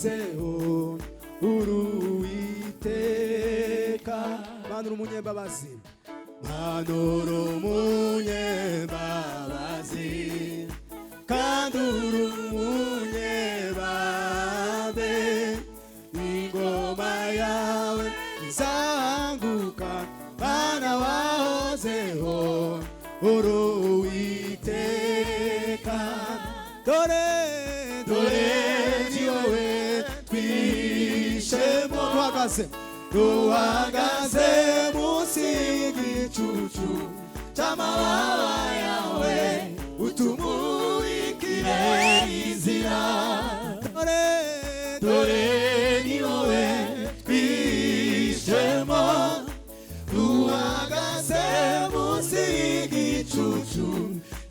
wahozeho uri Uwiteka. Mana uri umunyembabazi, Mana uri umunyembabazi, kandi uri umunyebambe. Ingoma yawe izanguka. Mana wahozeho uri Uwiteka. Dore, dore ni wowe twishemo. Duhagaze, duhagaze munsi y'igicucu cy'amababa yawe, utumurikire inzira. Dore, dore ni wowe twishemo. Duhagaze munsi y'igicucu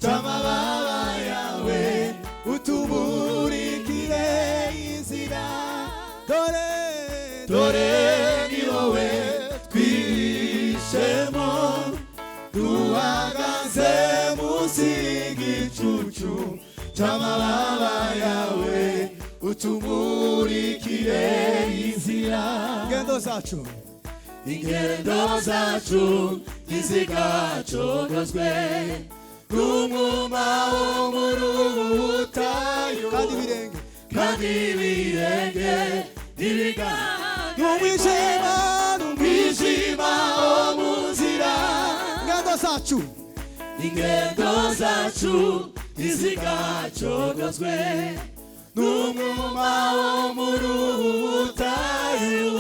cy'amababa yawe, utumurikire inzira. Dore, dore ni wowe twishemo. Duhagaze munsi y'igicucu cy'amababa yawe, utumurikire inzira. Ingendo zacu, Ingendo zacu ntizigacogozwe n'umwuma wo muri ubu butayu, kandi ibirenge, kandi ibirenge ntibiga n'umwijima, umwijima wo mu nzira. Ingendo zacu, Ingendo zacu ntizigacogozwe n'umwuma wo muri ubu butayu,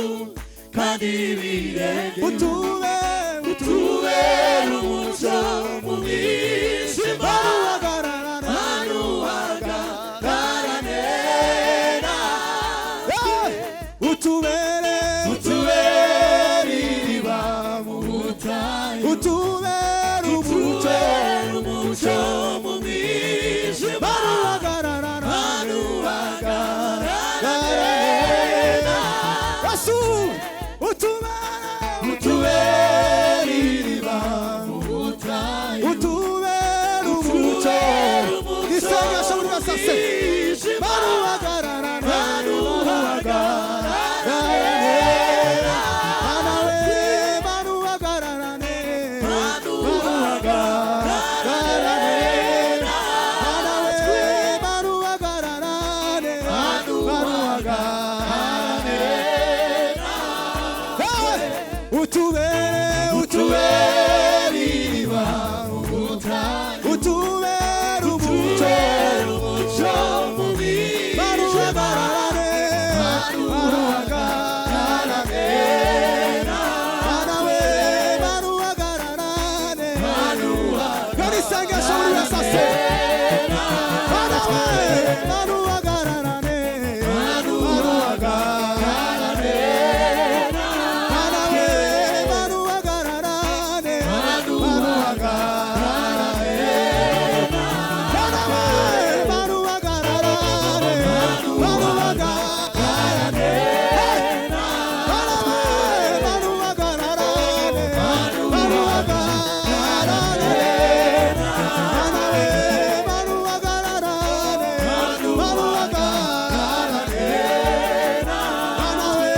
kandi ibirenge, utube, utubere umucyo mu mwijima. Baruhagararane, Baruhagararane. Utubere, utubere iriba mu butayu, utubere umucyo, utubere umucyo mu mwijima. Baruhagararane, Baruhagararane. Yesu, utubere, utubere iriba mu butayu, utubere umucyo. Utubere umucyo Isengesho buri wese ase mwijima. Baruhagararane, Baruhagararane. Mana we, baruhagararane, Baruhagararane. Mana we, baruhagararane, baruhagararane. Hey! Utubere, utubere iriba mu butayu, utubere umucyo, utubere umucyo mu mwijima. Baruhagararane, baruhagararane. Mana we, baruhagararane. Kora isengesho buri wese ase. Mana we, baruhagararane, baruhagararane. Mana we, baruhagararane, baruhagararane. Mana we, baruhagararane, baruhagararane. Mana we, baruhagararane, baruhagararane. Mana we, baruhagararane, baruhagararane. Mana we,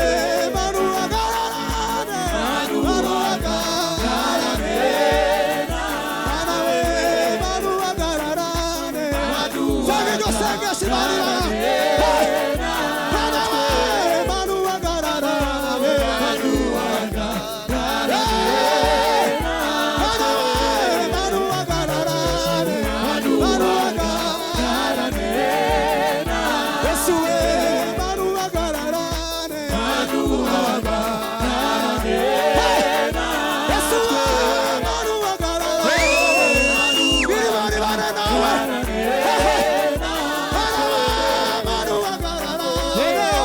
baruhagararane, baruhagararane. Mana we, baruhagararane. Senga iryo sengesho Imana. Hey! Mana we, baruhagararane. Hey! Mana we, baruhagararane, baruhagararane. Yesu we, baruhagararane, baruhagararane. Hey! Yesu we, baruhagararane. Biri bari nawe. Hey, hey. Mana we, baruhagararane. Yeah, yeah,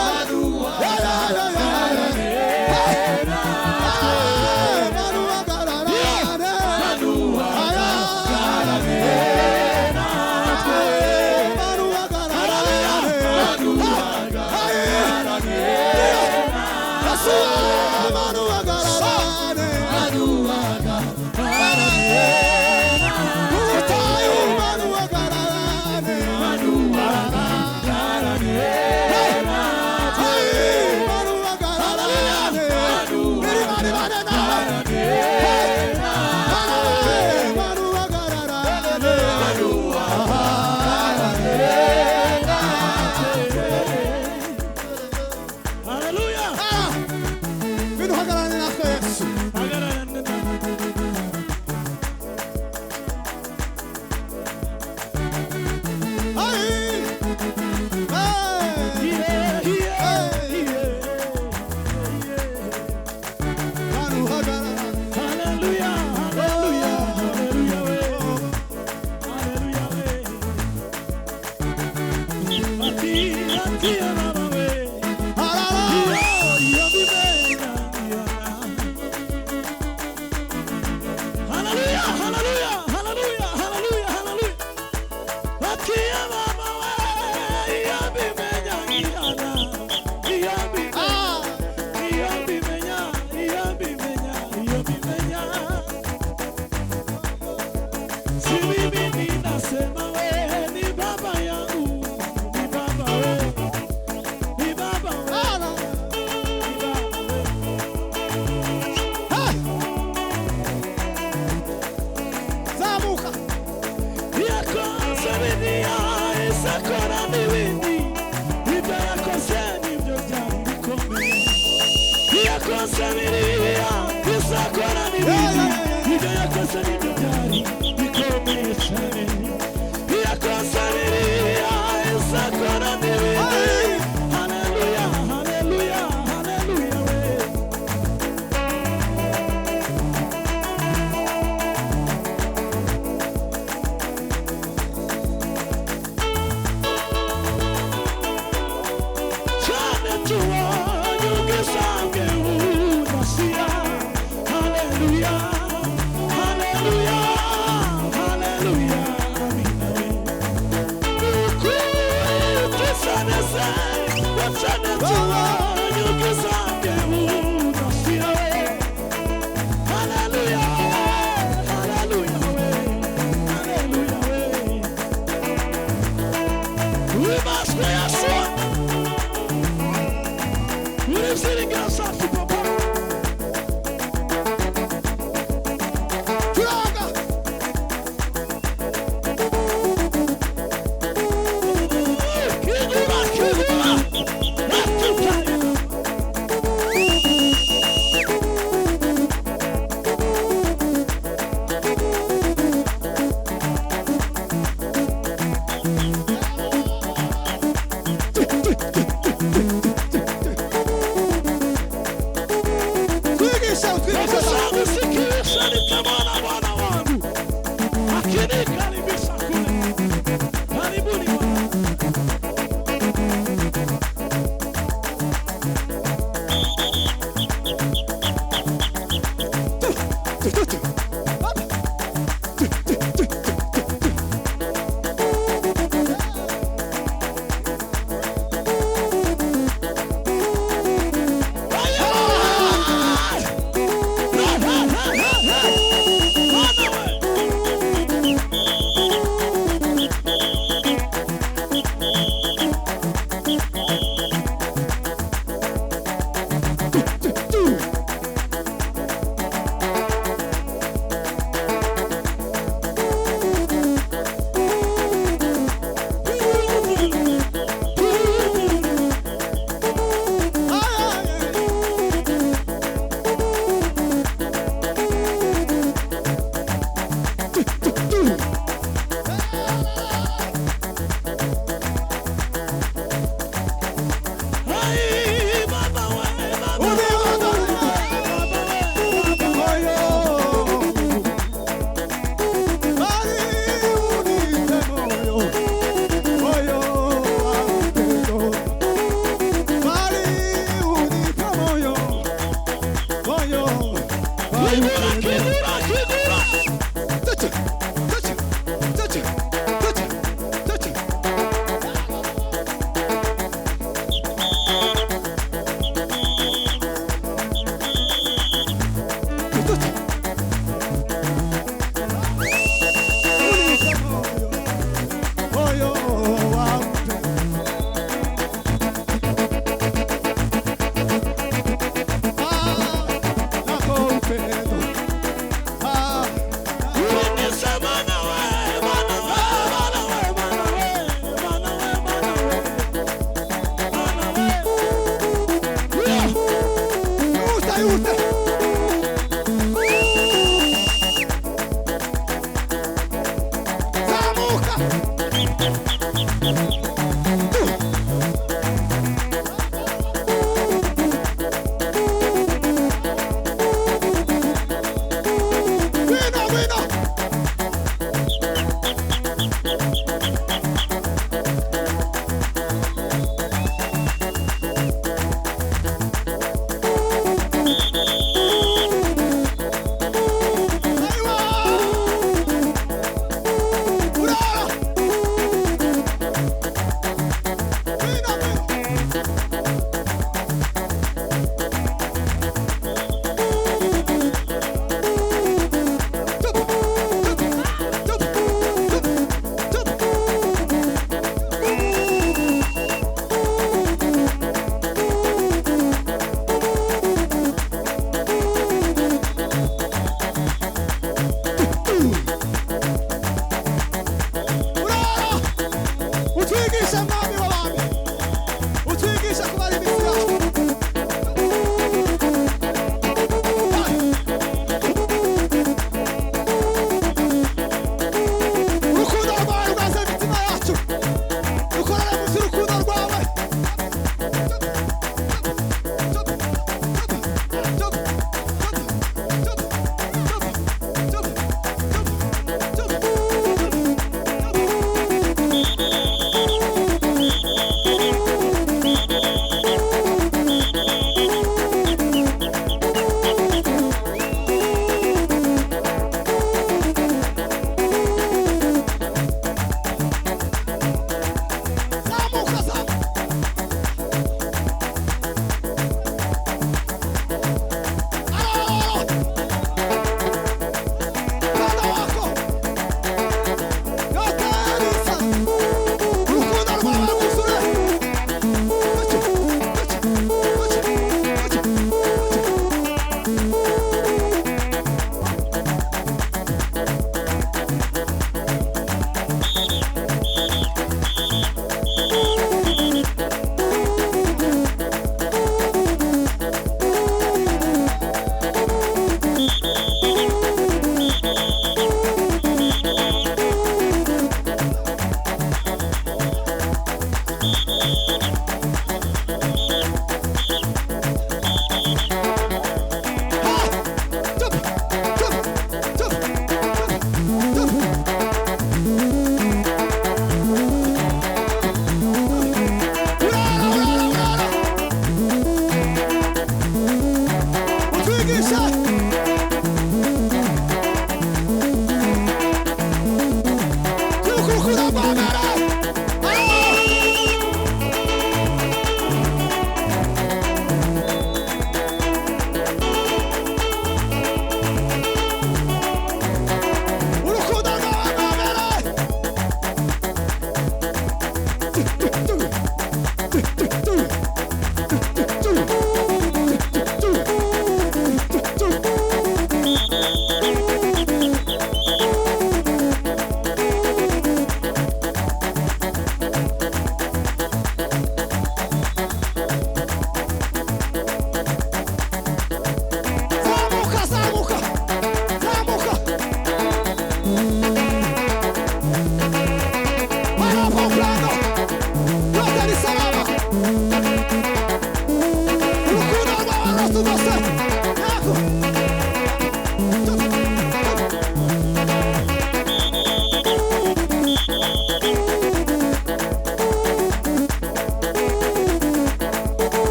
yeah, yeah. Hey! Hey, baruhagararane. Ay, ay, ay. Baruhagararane. Ay, Yesu we, baruhagararane. Ubutayu, baruhagararane. Hey!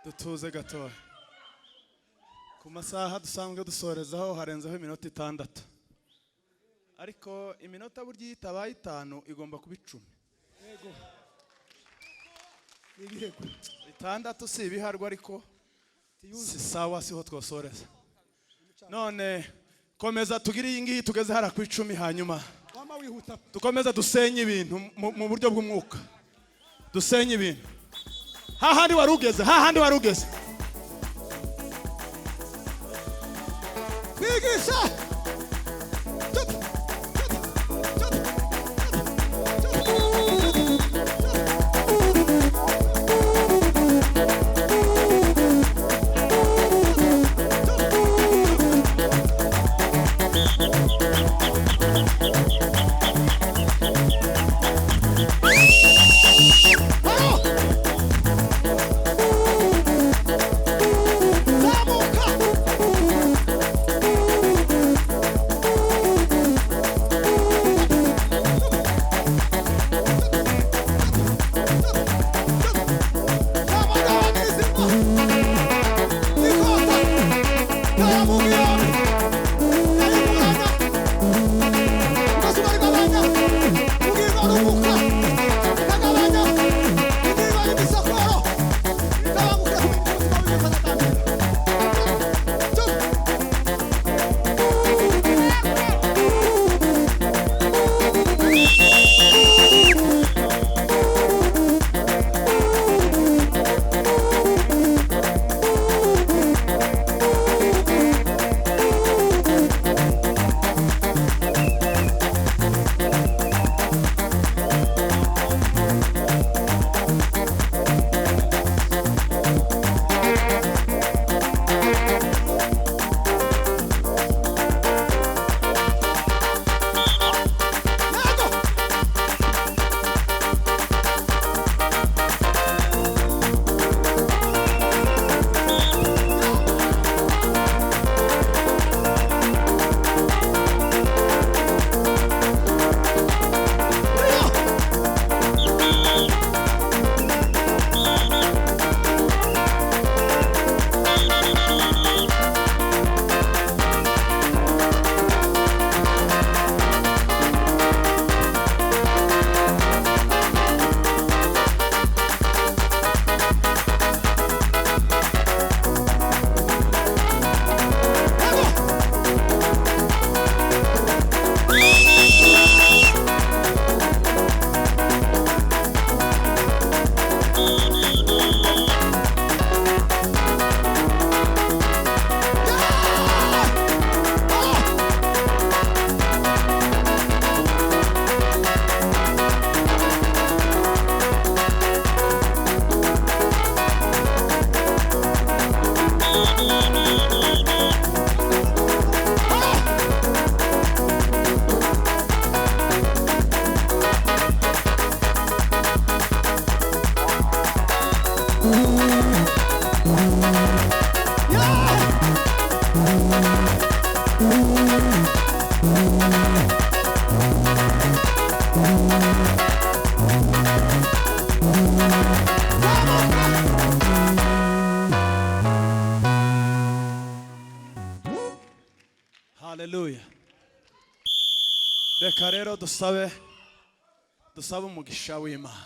Dutuze gatoya. Ku masaha dusanzwe dusorezaho harenzeho iminota 6, ariko iminota burya iyo itabaye 5 igomba kuba 10. Yego. Ibihego. 6 si ibiharwa, ariko si sawa, siho twosoreza. None komeza tugire iyi ngiyi tugeze hara ku 10, hanyuma Wama wihuta. dukomeza dusenye ibintu mu buryo bw'umwuka. Dusenye ibintu hahandi wari ugeze, hahandi wari ugeze. Twigisha. Zamuka! Haleluya. Reka rero dusabe umugisha w'Imana.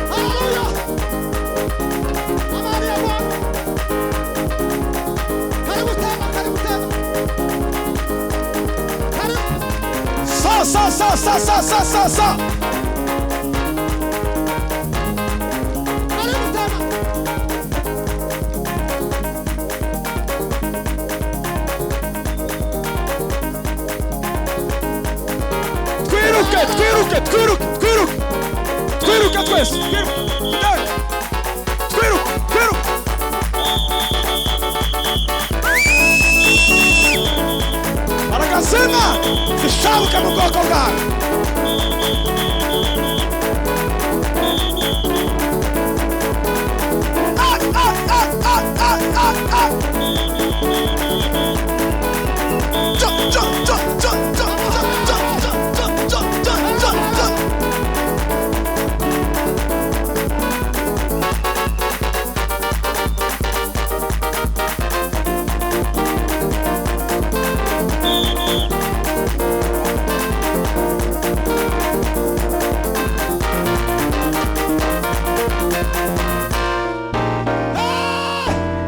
Haleluya. Amani ya Bwana. Karibu tena, karibu tena. Karibu. Sa sa sa sa sa sa sa sa. Karibu tena. Twiruke, twiruke, twiruke, twiruke. Twiruke twese. Twiruke. Twiruke, twiruke. Barakazima zishabuke mu bwoko bwawe. Ah, ah, ah, ah, ah, ah, ah.